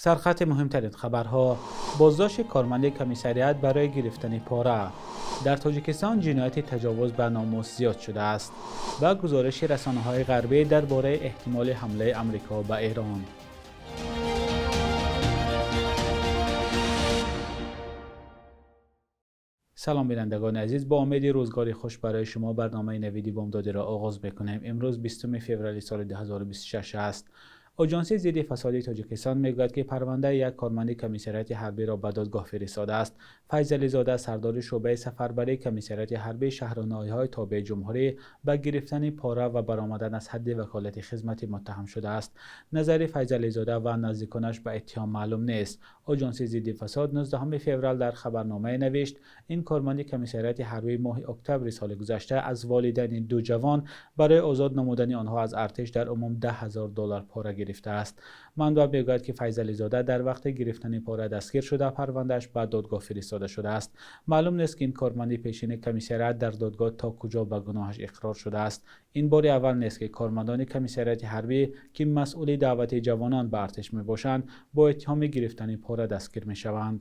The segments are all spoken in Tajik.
Сархати муҳимтарин хабарҳо: боздошти корманди комиссариат барои гирифтани пора. Дар Тоҷикистон ҷинояти таҷовуз ба номус зиёд шудааст ва гузориши расонаҳои ғарбӣ дар бораи эҳтимоли ҳамлаи Амрико ба Эрон. Салом бинандагони азиз, бо умеди рӯзгори хуш барои шумо барномаи навиди бомдодиро оғоз мекунем. Имрӯз 20 феврали соли 2026 аст. Оҷонсии зидди фасоди Тоҷикистон мегӯяд, ки парвандаи як корманди комиссариати ҳарбиро ба додгоҳ фиристодааст. Файзализода, сардори шӯъбаи сафарбарии комиссариати ҳарбии шаҳру ноҳияҳои тобеи ҷумҳурӣ, ба гирифтани пора ва баромадан аз ҳадди ваколати хизматӣ муттаҳам шудааст. Назари Файзализода ва наздиконаш ба иттиҳом маълум нест. Оҷонсии зидди фасод 19 феврал дар хабарномае навишт, ин корманди комиссариати ҳарбӣ моҳи октябри соли гузашта аз волидайни ду ҷавон барои озод намудани онҳо аз артиш дар умум $10,000 пора гирифтааст. Манбаъ мегӯяд, ки Файзализода дар вақти гирифтани пора дастгир шуда, парвандааш ба додгоҳ фиристода шудааст. Маълум нест, ки ин корманди пешини комиссариат дар додгоҳ то куҷо ба гуноҳаш иқрор шудааст. Ин бори аввал нест, ки кормандони комиссариати ҳарбӣ, ки масъули даъвати ҷавонон ба артиш мебошанд, бо иттиҳоми гирифтани пора дастгир мешаванд.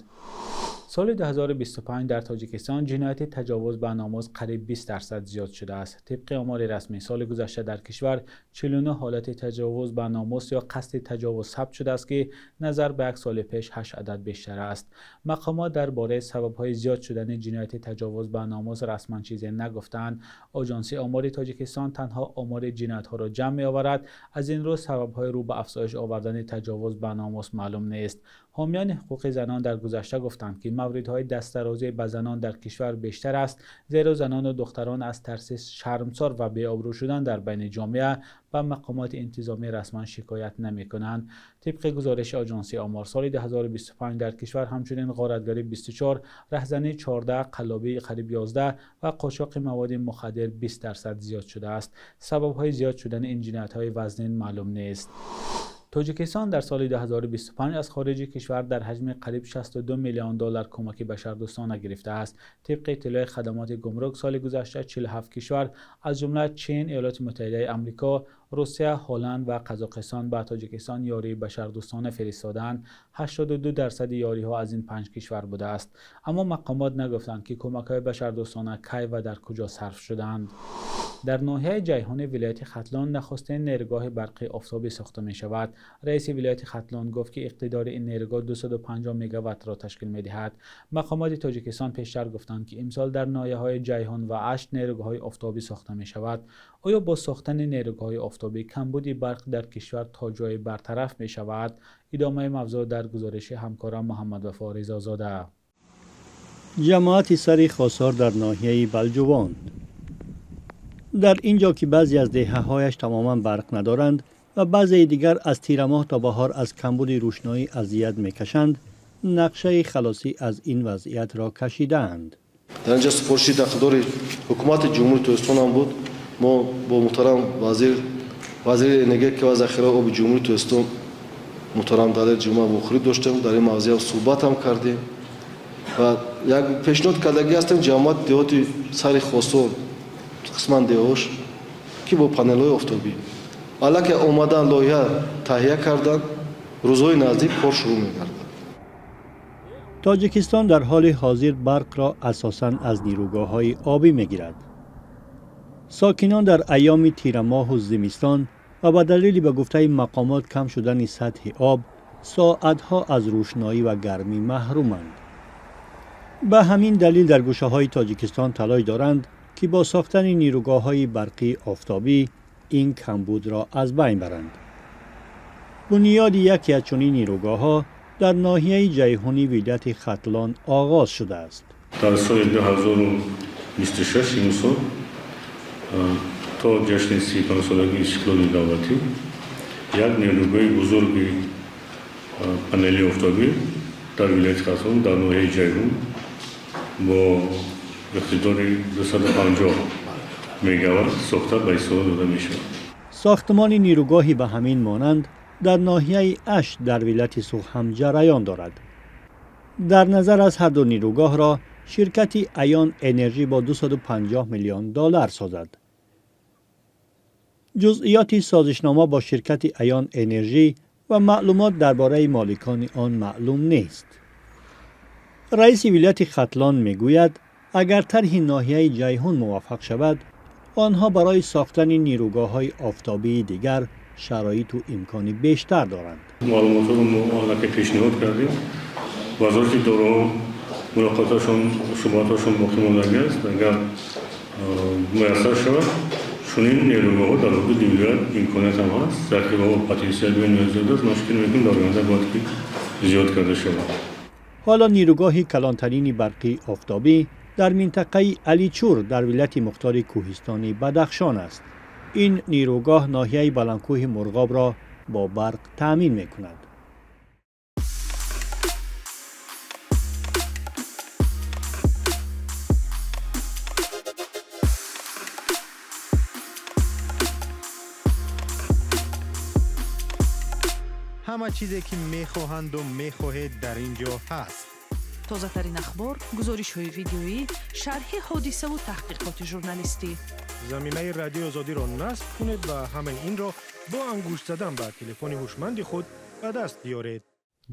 Соли 2025 дар Тоҷикистон ҷинояти таҷовуз ба номус қариб 20% зиёд шудааст. Тибқи омори расмӣ, соли гузашта дар кишвар 49 ҳолати таҷовуз ба номус ё қасди таҷовуз сабт шудааст, ки назар ба як соли пеш 8 адад бештар аст. Мақомот дар бораи сабабҳои зиёд шудани ҷинояти таҷовуз ба номус расман чизе нагуфтаанд. Оҷонсии омори Тоҷикистон танҳо омори ҷиноятҳоро ҷамъ меоварад. Аз ин рӯ сабабҳои рӯ ба афзоиш овардани таҷовуз ба номус маълум нест. Ҳомиёни ҳуқуқи занон дар гузашта гуфтанд, ки мавридҳои дастдарозӣ ба занон дар кишвар бештар аст, зеро занону духтарон аз тарси шармсор ва беобрӯ шудан дар байни ҷомеа ба мақомоти интизомӣ расман шикоят намекунанд. Тибқи гузориши Оҷонсии омор, соли 2025 дар кишвар ҳамчунин ғоратгарӣ 24, раҳзанӣ 14, қаллобӣ қариб 11 ва қочоқи маводи мухаддир 20% зиёд шудааст. Сабабҳои зиёд шудани ин ҷиноятҳои вазнин маълум нест. Тоҷикистон дар соли 2025 аз хориҷи кишвар дар ҳаҷми қариб $62 миллион кӯмаки башардӯстона гирифтааст. Тибқи иттилои хадамоти гумрук, соли гузашта 47 кишвар аз ҷумла Чин, Иёлоти Муттаҳидаи Амрико, Русия, Ҳолланд ва Қазоқистон ба Тоҷикистон ёрии башардӯстона фиристодаанд. 82% ёриҳо аз ин 5 кишвар будааст. Аммо мақомот нагуфтанд, ки кӯмакҳои башардӯстона кай ва дар куҷо сарф шуданд. Дар ноҳияи Ҷайҳони вилояти Хатлон нахустин нерӯгоҳи барқи офтобӣ сохта мешавад. Раиси вилояти Хатлон гуфт, ки иқтидори ин нерӯгоҳ 250 мегаваттро ташкил медиҳад. Мақомоти Тоҷикистон пештар гуфтанд, ки имсол дар ноҳияҳои Ҷайҳон ва Ашт нерӯгоҳҳои офтобӣ сохта мешавад. Оё бо сохтани нерӯгоҳҳои офтобӣ камбуди барқ дар кишвар то ҷое бартараф мешавад? Идомаи мавзӯъ дар гузориши ҳамкорам Муҳаммадвафо Ризозода. Ҷамоати сари Хосор дар ноҳияи Балҷувон. Дар ин ҷо ки баъзе аз деҳаҳояш тамоман барқ надоранд ва баъзеи дигар аз тирамоҳ то баҳор аз камбуди рӯшноӣ азият мекашанд, нақшаи халосӣ аз ин вазъиятро кашидаанд. Дар инҷа супориши дахлдори ҳукумати Ҷумҳурии Тоҷикистон ҳам буд. Мо бо муҳтарам вазири энергетика ва захираи оби Ҷумҳурии Тоҷикистон муҳтарам Далер Ҷума вохӯрӣ доштем, дар ин мавзеъ суҳбат ҳам кардем ва як пешниҳод кардагӣ ҳастем ҷамоати деҳоти сари Хосор, қисман деҳош, ки бо панелҳои офтобӣ аллакай омадан, лоиҳа таҳия кардан, рӯзҳои наздик кор шурӯъ мегардад. Тоҷикистон дар ҳоли ҳозир барқро асосан аз нерӯгоҳҳои обӣ мегирад. Сокинон дар айёми тирамоҳу зимистон ва ба далели ба гуфтаи мақомот кам шудани сатҳи об соатҳо аз рӯшноӣ ва гармӣ маҳруманд. Ба ҳамин далел дар гӯшаҳои Тоҷикистон талош доранд, ки бо сохтани нерӯгоҳҳои барқии офтобӣ ин камбудро аз байн баранд. Бунёди яке аз чунин нерӯгоҳҳо дар ноҳияи Ҷайҳуни вилояти Хатлон оғоз шудааст. Дар соли 2026 имсол то ҷашни 35-солагии истиқлоли давлатӣ як нерӯгоҳи бузурги панели офтобӣ дар вилояти Хатлон дар ноҳияи Ҷайҳун бо иқтидори 250 мегаватт сохта ба истифода дода мешавад. Сохтмони нерӯгоҳи ба ҳамин монанд дар ноҳияи Ашт дар вилояти Суғд ҳам ҷараён дорад. Дар назар аз ҳар ду нерӯгоҳро ширкати Аён Энержӣ бо $250 миллион созад. Ҷузъиёти созишнома бо ширкати Аён Энержӣ Ва маълумот дар бораи моликони он маълум нест. Раиси вилояти Хатлон мегӯяд, агар тарҳи ноҳияи Ҷайҳун муваффақ шавад, онҳо барои сохтани нерӯгоҳҳои офтобии дигар шароиту имкони бештар доранд. Маълумотҳоро мо аллакай пешниҳод кардем. Вазорати дороҳо мулоқоташон, суҳбатҳошон боқӣ мондагӣ аст. Агар муяссар шавад, чунин нерӯгоҳҳо дар ҳудуди вилоят имконият ҳам ҳаст. Захираҳо потенсиал бениҳоят зиёд аст. Мо фикр мекунем, дар оянда бояд ки зиёд карда шавад. Ҳоло нерӯгоҳи калонтарини барқии офтобӣ дар минтақаи Аличур дар вилояти мухтори кӯҳистони Бадахшон аст. Ин нерӯгоҳ ноҳияи баландкӯҳи Мурғобро бо барқ таъмин мекунад. Ҳама чизе ки мехоҳанду мехоҳед, дар ин ҷо ҳаст. Тозатарин ахбор, гузоришҳои видеоӣ, шарҳи ҳодисаву таҳқиқоти журналистӣ. Замимаи Радиои Озодиро насб кунед ва ҳамаи инро бо ангушт задан ба телефони ҳушманди худ ба даст биёред.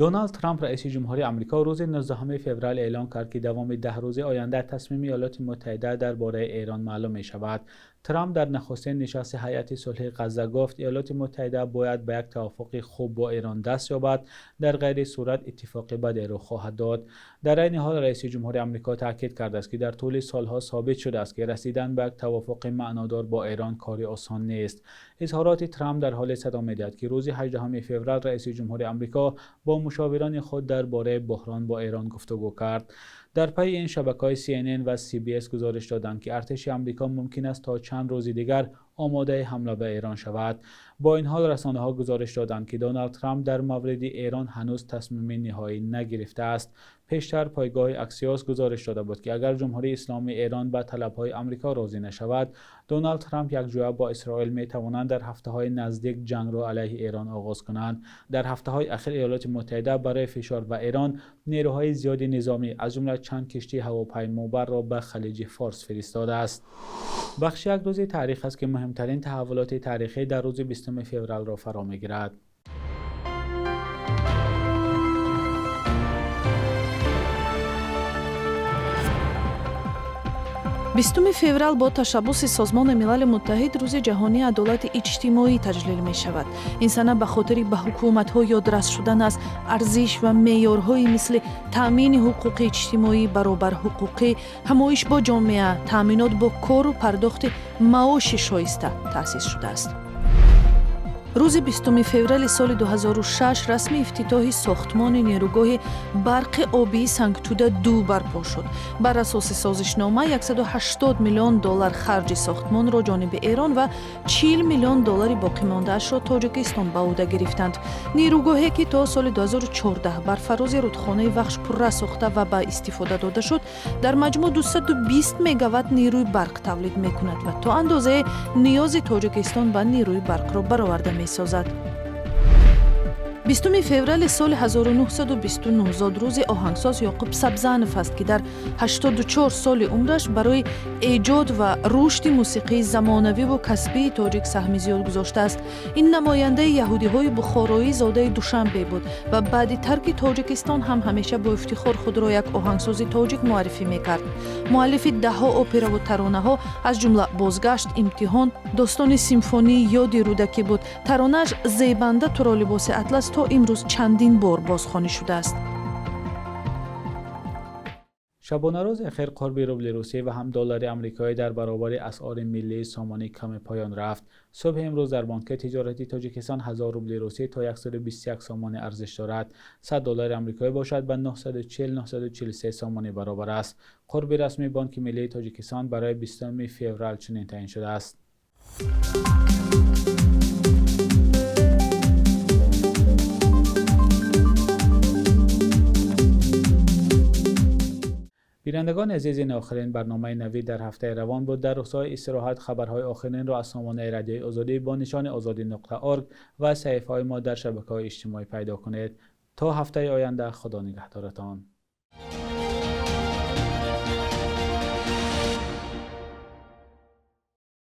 Доналд Трамп, раиси ҷумҳури Амрико, рӯзи 19 феврал эълон кард, ки давоми 10 рӯзи оянда тасмими Иёлоти Муттаҳида дар бораи Эрон маълум мешавад. Трамп дар нахустин нишасти ҳайати сулҳи Ғазза гуфт, Иёлоти Муттаҳида бояд ба як тавофуқи хуб бо Эрон даст ёбад, дар ғайри сурат иттифоқи баде рух хоҳад дод. Дар айни ҳол раиси ҷумҳури Амрико таъкид кардааст, ки дар тӯли солҳо собит шудааст, ки расидан ба як тавофуқи маънодор бо Эрон кори осон нест. Изҳороти Трамп дар ҳоле садо медиҳад, ки рӯзи 18 феврал раиси ҷумҳури Амрико бо мушовирони худ дар бораи буҳрон бо Эрон гуфтугӯ кард. Дар пайи ин шабакаҳои CNN ва CBS гузориш доданд, ки артиши Амрико мумкин аст то чанд рӯзи дигар омодаи ҳамла ба Эрон шавад. Бо ин ҳол расонаҳо гузориш доданд, ки Доналд Трамп дар мавриди Эрон ҳанӯз тасмими ниҳоӣ нагирифтааст. Пештар пойгоҳи Аксиос гузориш дода буд, ки агар Ҷумҳурии Исломии Эрон ба талабҳои Амрико розӣ нашавад, Доналд Трамп якҷоя бо Исроил метавонанд дар ҳафтаҳои наздик ҷангро алайҳи Эрон оғоз кунанд. Дар ҳафтаҳои ахир Иёлоти Муттаҳида барои фишор ба Эрон нерӯҳои зиёди низомӣ, аз ҷумла чанд киштии ҳавопаймобарро ба Халиҷи Форс фиристодааст. Бахши як рӯзи таърих аст, ки муҳимтарин таҳаввулоти таърихӣ дар рӯзи 20 февралро фаро мегирад. 20 феврал бо ташаббуси Созмони Милали Муттаҳид Рӯзи ҷаҳонии адолати иҷтимоӣ таҷлил мешавад. Ин сана ба хотири ба ҳукуматҳо ёдрас шудан аз арзиш ва меъёрҳои мисли таъмини ҳуқуқи иҷтимоӣ, баробарҳуқуқӣ, ҳамоиш бо ҷомеа, таъминот бо кору пардохти маоши шоиста таъсис шудааст. Рӯзи 20 феврали соли 2006 расми ифтитоҳи сохтмони нерӯгоҳи барқи обии Сангтуда 2 барпо шуд. Бар асоси созишнома 180 миллион доллар харҷи сохтмонро ҷониби Эрон ва 40 миллион доллари боқимондаашро Тоҷикистон ба ӯҳда гирифтанд. Нерӯгоҳе, ки то соли 2014 бар фарози рудхонаи Вахш пурра сохта ва ба истифода дода шуд, дар маҷмӯъ 220 мегаватт нерӯи барқ тавлид мекунад ва то андозае ниёзи Тоҷикистон ба нерӯи барқро бароварда месозад. 20 феврали соли 1929 зодрӯзи оҳангсоз Ёқуб Сабзанов аст, ки дар 84 соли умраш барои эҷод ва рушди мусиқии замонавиву касбии тоҷик саҳми зиёд гузоштааст. Ин намояндаи яҳудиҳои бухороӣ, зодаи Душанбе буд ва баъди тарки Тоҷикистон ҳам ҳамеша бо ифтихор худро як оҳангсози тоҷик муаррифӣ мекард. Муаллифи даҳҳо операву таронаҳо, аз ҷумла «Бозгашт», «Имтиҳон», достони симфонии «Ёди Рӯдакӣ» буд. Таронааш «Зебанда туро либоси атлас» то имрӯз чандин бор бозхонӣ шудааст. Шабонарӯзи ахир қурби рубли русӣ ва ҳам доллари амрикоӣ дар баробари асъори миллии сомонӣ каме поён рафт. Субҳи имрӯз дар бонки тиҷоратии Тоҷикистон 1000 рубли русӣ то 121 сомонӣ арзиш дорад. 100 доллари амрикоӣ бошад, ба 940-943 сомонӣ баробар аст. Қурби расмии Бонки миллии Тоҷикистон барои 20 феврал чунин таъин шудааст. Бинандагони азиз, ин охирин барномаи Навид дар ҳафтаи равон буд. Дар рӯзҳои истироҳат хабарҳои охиринро аз сомонаи Радиои Озодӣ бо нишони озодӣ.org ва саҳифаҳои мо дар шабакаҳои иҷтимоӣ пайдо кунед. То ҳафтаи оянда, Худо нигаҳдоратон.